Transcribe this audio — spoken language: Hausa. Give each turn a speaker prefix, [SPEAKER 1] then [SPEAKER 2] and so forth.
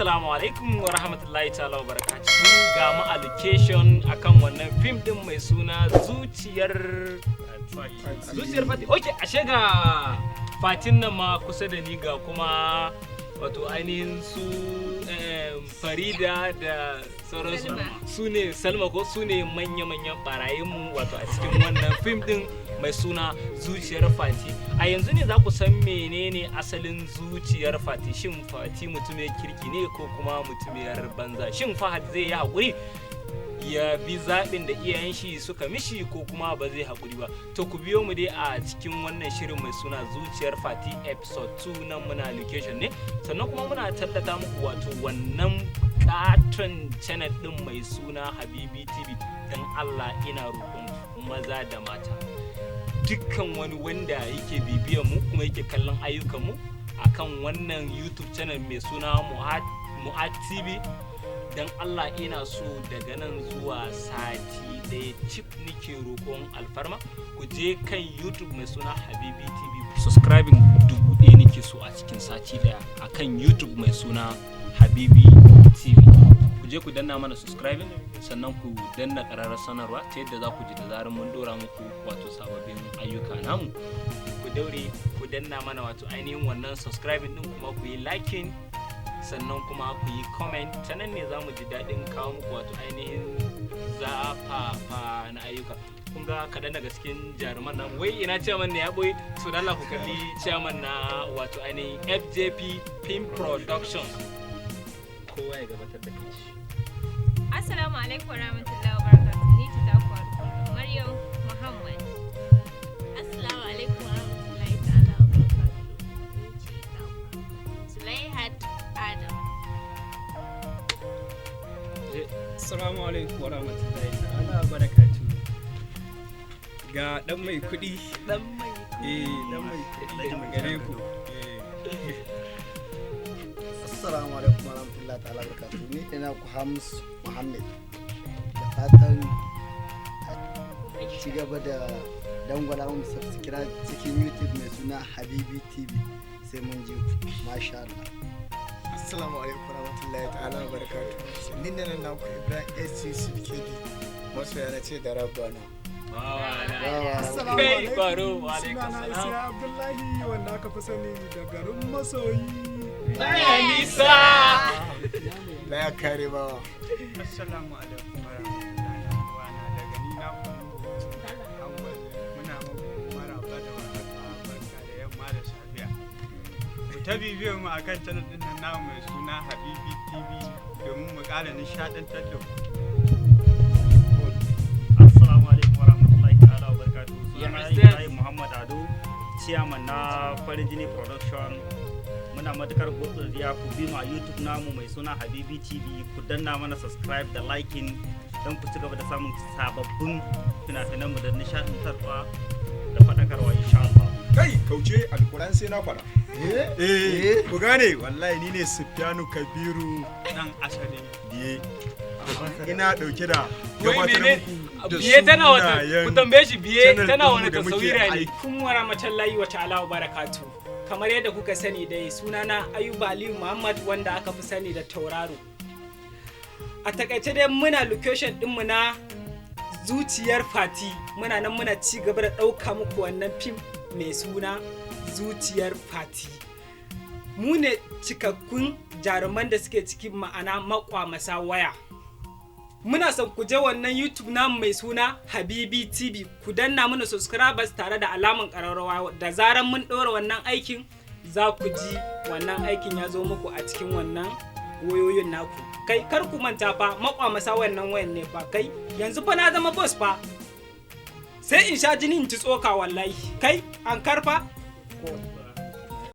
[SPEAKER 1] Assalamu alaikum wa rahmatullahi ta'ala wa barakatuhu. Ga mu a location akan wannan fim din mai suna Zuciyar Fati. Okay, ashe ga Fatin nan ma kusa da ni, ga kuma wato ainihin su Farida da sauransu. Su ne Salma ko su ne manya-manyan barayin mu wato a cikin wannan fim din mai suna Zuciyar Fati. A yanzu ne za ku san menene asalin Zuciyar Fati. Shin Fati mutumiyar kirki ne ko kuma mutumiyar banza? Shin Fahad zai yi haƙuri ya bi zaɓin da iyayen shi suka mishi ko kuma ba zai haƙuri ba? To, ku biyo mu dai a cikin wannan shirin mai suna Zuciyar Fati episode 2. Nan muna location ne, sannan kuma muna tallata muku wato wannan katon channel din mai suna Habibi TV. Don Allah ina roƙon maza da mata, dukkan wani wanda yake bibiyar mu kuma yake kallon ayyukan mu akan wannan YouTube channel mai suna Mu'ad TV, don Allah ina so daga nan zuwa sati ɗaya cif nike roƙon alfarma, ku je kan YouTube mai suna Habibi TV. Subscribing 1000 nake so a cikin sati ɗaya akan YouTube mai suna Habibi TV. Ku je ku danna mana subscribing, sannan ku danna ƙararrar sanarwa ta yadda za ku ji da zarar mun dora muku wato sababbin ayyuka namu. Ku daure ku danna mana wato ainihin wannan subscribing din, kuma ku yi liking, sannan kuma ku yi comment. Ta nan ne za mu ji daɗin kawo muku wato ainihin zafafa na ayyuka. Kun ga kaɗan daga cikin jaruman nan. Wai ina chairman ne ya ɓoye? So da Allah ku kalli chairman na wato ainihin FJP Film Productions. Kowa ya gabatar da kai.
[SPEAKER 2] Assalamu alaikum wa rahmatullahi wa barakatuh. Ni ce ta kuwa kullum, Maryam Muhammad.
[SPEAKER 3] Assalamu alaikum wa rahmatullahi ta'ala wa barakatuh. Ni ce ta Zulaihat Adam.
[SPEAKER 4] Assalamu alaikum wa rahmatullahi ta'ala wa barakatuh. Ga dan mai kuɗi.
[SPEAKER 1] Dan mai
[SPEAKER 4] Eh, dan mai kuɗi gare ku. Eh.
[SPEAKER 5] Assalamu alaikum warahmatullahi ta'ala barakatuh. Ni ina ku Hams Muhammad. Da fatan a ci gaba da dangwala mu subscribe cikin YouTube mai suna Habibi TV. Sai mun ji ku. Masha Allah.
[SPEAKER 6] Assalamu alaikum warahmatullahi ta'ala wa barakatuh. Ni ne nan naku Ibrahim S. Yusuf Kedi. Masoya na ce da rabbana.
[SPEAKER 5] Yawa.
[SPEAKER 1] Kai kwaro, wa alaikum
[SPEAKER 7] Sunana
[SPEAKER 1] salam.
[SPEAKER 7] Isiya Abdullahi, wanda aka fi sani da Garin Masoyi.
[SPEAKER 1] Baya nisa.
[SPEAKER 6] La ya kare bawa.
[SPEAKER 4] Assalamu alaikum wa rahmatullahi wa na daga ni na ku Awwal, muna muku maraba da warhaka, barka da yamma da safiya. Ku ta bibiyar mu akan channel din nan namu mai suna Habibi TV domin mu ƙara nishaɗantar da ku.
[SPEAKER 8] Assalamu alaikum wa rahmatullahi ta'ala wa barakatuhu.
[SPEAKER 1] Ya
[SPEAKER 8] Sunana
[SPEAKER 1] Ustaz.
[SPEAKER 8] Ibrahim Muhammad Ado, chairman na Farin Jini Production. Muna matukar godiya, ku bi mu a YouTube namu mai suna Habibi TV, ku danna mana subscribe da liking don ku ci gaba da samun sababbin fina-finanmu da nishaɗantarwa da faɗakarwa, insha Allah.
[SPEAKER 9] Kai kauce, alkuran sai na faɗa.
[SPEAKER 5] Eh?
[SPEAKER 9] Eh, ku gane, wallahi ni ne Sufyanu Kabiru
[SPEAKER 4] Dan asali.
[SPEAKER 9] Diye. Ina dauke da
[SPEAKER 1] Wai
[SPEAKER 9] gabatar
[SPEAKER 1] mene
[SPEAKER 9] muku da
[SPEAKER 1] biye tana wata
[SPEAKER 9] sunayen
[SPEAKER 1] ku tambaye shi biye
[SPEAKER 9] channel
[SPEAKER 1] tana
[SPEAKER 9] ɗinmu
[SPEAKER 1] wani
[SPEAKER 9] da muke
[SPEAKER 1] tasawira ne.
[SPEAKER 9] aiki.
[SPEAKER 10] Alaikum wa rahmatullahi wa ta'ala wa barakatu. Kamar yadda kuka sani dai, sunana Ayuba Aliyu Muhammad, wanda aka fi sani da Tauraro. A takaice dai muna location ɗinmu na Zuciyar Fati. Muna nan muna ci gaba da ɗauka muku wannan fim mai suna Zuciyar Fati. Mu ne cikakkun jaruman da suke cikin, ma'ana makwamasa waya. Muna son ku je wannan YouTube namu mai suna Habibi TV, ku danna mana subscribers tare da alaman ƙararrawa. Da zaran mun ɗora wannan aikin, za ku ji wannan aikin ya zo muku a cikin wannan wayoyin naku. Kai, kar ku manta fa, makwamasa wannan wayan ne fa. Kai, yanzu fa na zama boss fa, sai in sha jini in ci tsoka wallahi. Kai, an karfa.